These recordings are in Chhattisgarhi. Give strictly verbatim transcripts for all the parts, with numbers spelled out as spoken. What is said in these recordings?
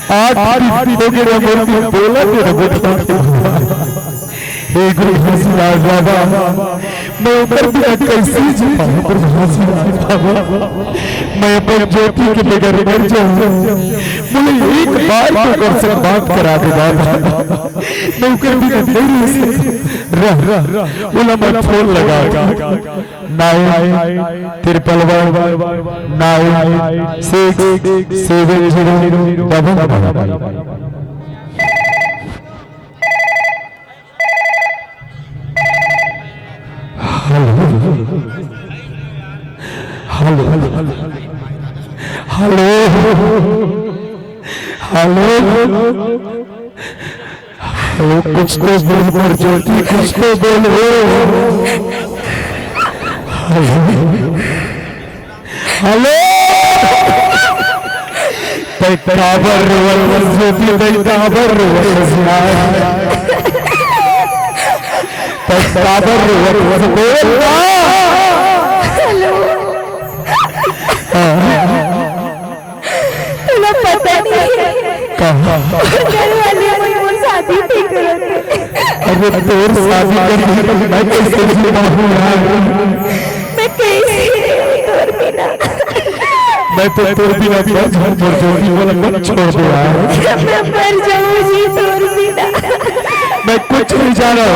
आठ दिन हो गे रे मोर, बोला तेरा बेटा। हे गुरु घासीदास बाबा, मैं ओकर बिना कइसे जी पाहूं गुरु घासीदास बाबा? मैं अपन ज्योति के बगैर मर जाहूं। मोला एक बार तो ओकर संग बात करा दे बाबा, मैं ओकर बिना नहीं रह सकत। रह, रह, ओला मैं फोन लगा। Nine triple one nine six seven zero double one। Hello, hello, hello, hello। अरे कुछ तो बोल मोर ज्योति, कुछ तो बोल रे। Hello, hello। तैं काबर रोवत हस ज्योति, तैं काबर रोवत हस यार? तैं काबर रोवत हस, बोल ना। Hello। हाँ। तोला पता नहीं हे। का? घर वाले मन मोर शादी नहीं करत हे। अरे तोर शादी करही त मैं कइसे जी पाहूं यार? मैं कइसे जी तोर बिना? मैं तो तोर बिना मर जाहूं, मोर ज्योति, मोला मत छोड़ दे यार। मैं मर जाहूं जी तोर बिना। मैं कुछ नहीं जानव,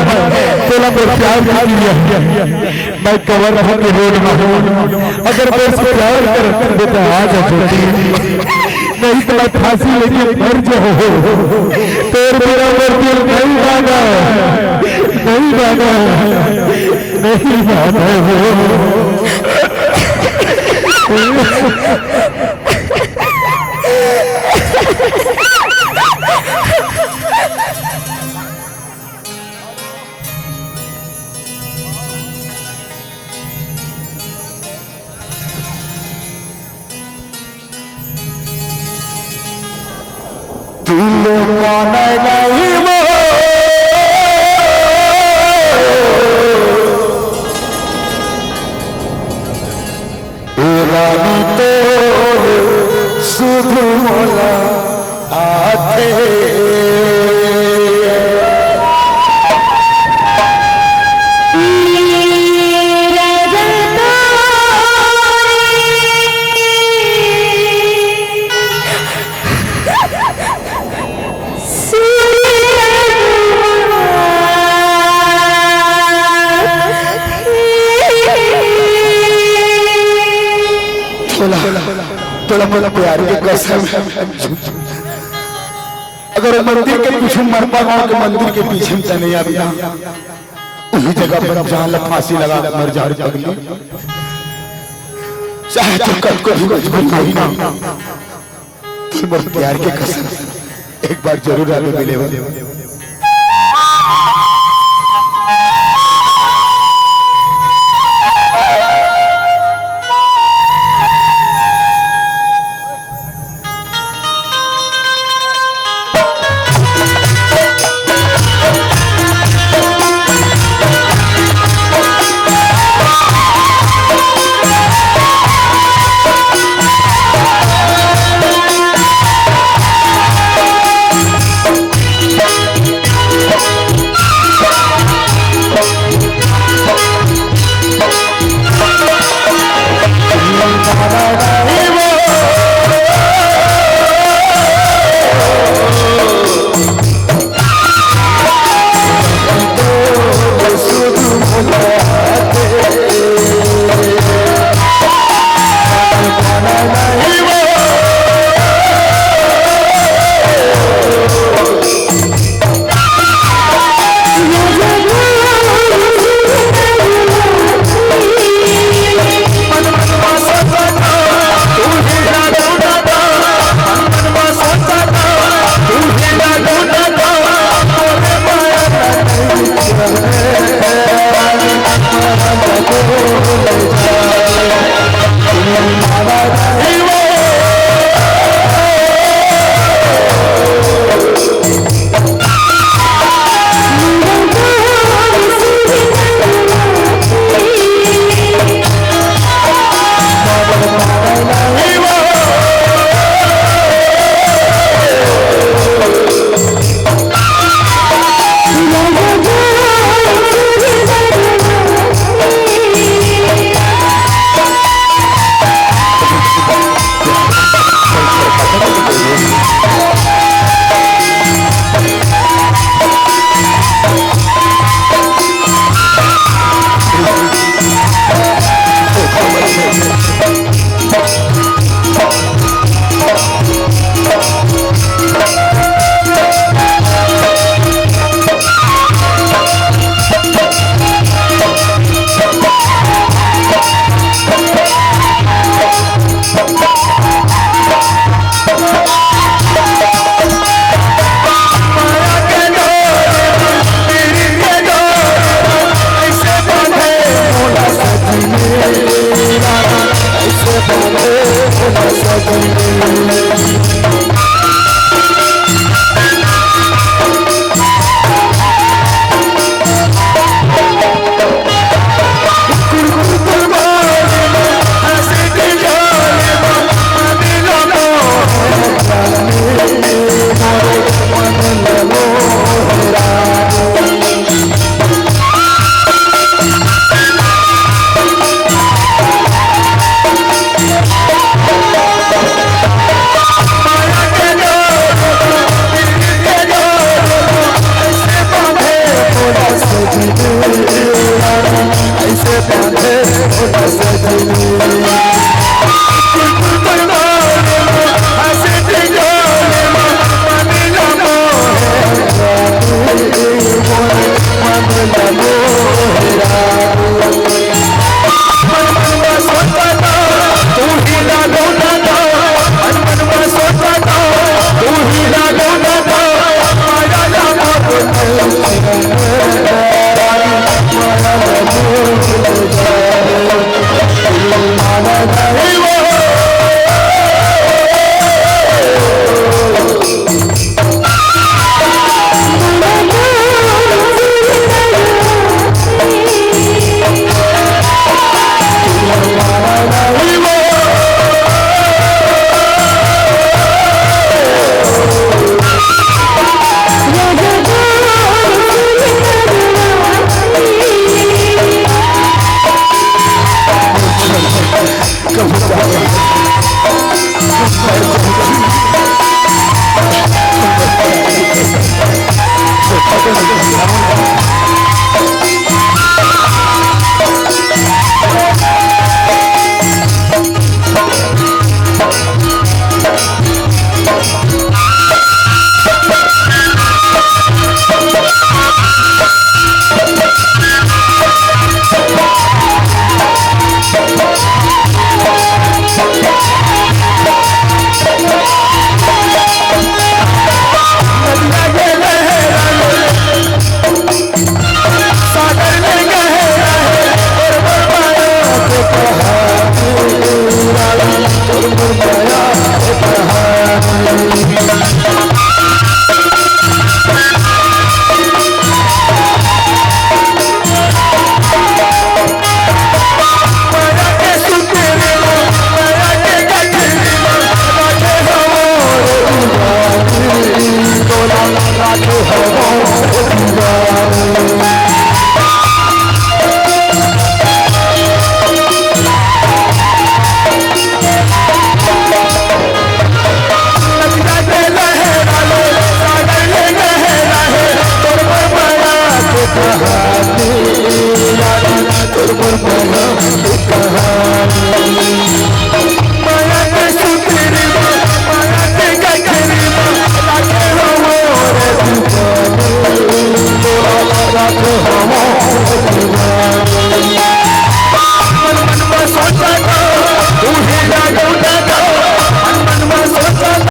तोला मोर प्यार के लिए। मैं कवर होके रोड में हूं, अगर मोर से प्यार करत हस त आ जा ज्योति, नहीं त मैं फांसी लेके मर जाहूं। तोर बिना मोर दिल नहीं माने, नहीं माने, नहीं माने। दिल माने नहीं मोर, ए रानी तोर सुध मोला आथे। तोला, तोला मोला प्यार के कसम। अगर वो मंदिर के पीछे मरपा गांव के मंदिर के पीछे में चले जाबे ना, उही जगह पर जान ला फांसी लगा के मर जा रे पगली। चाहे तो कतको भी मजबूर होही ना, तोला मोर प्यार के कसम, एक बार जरूर आबे मिले बर।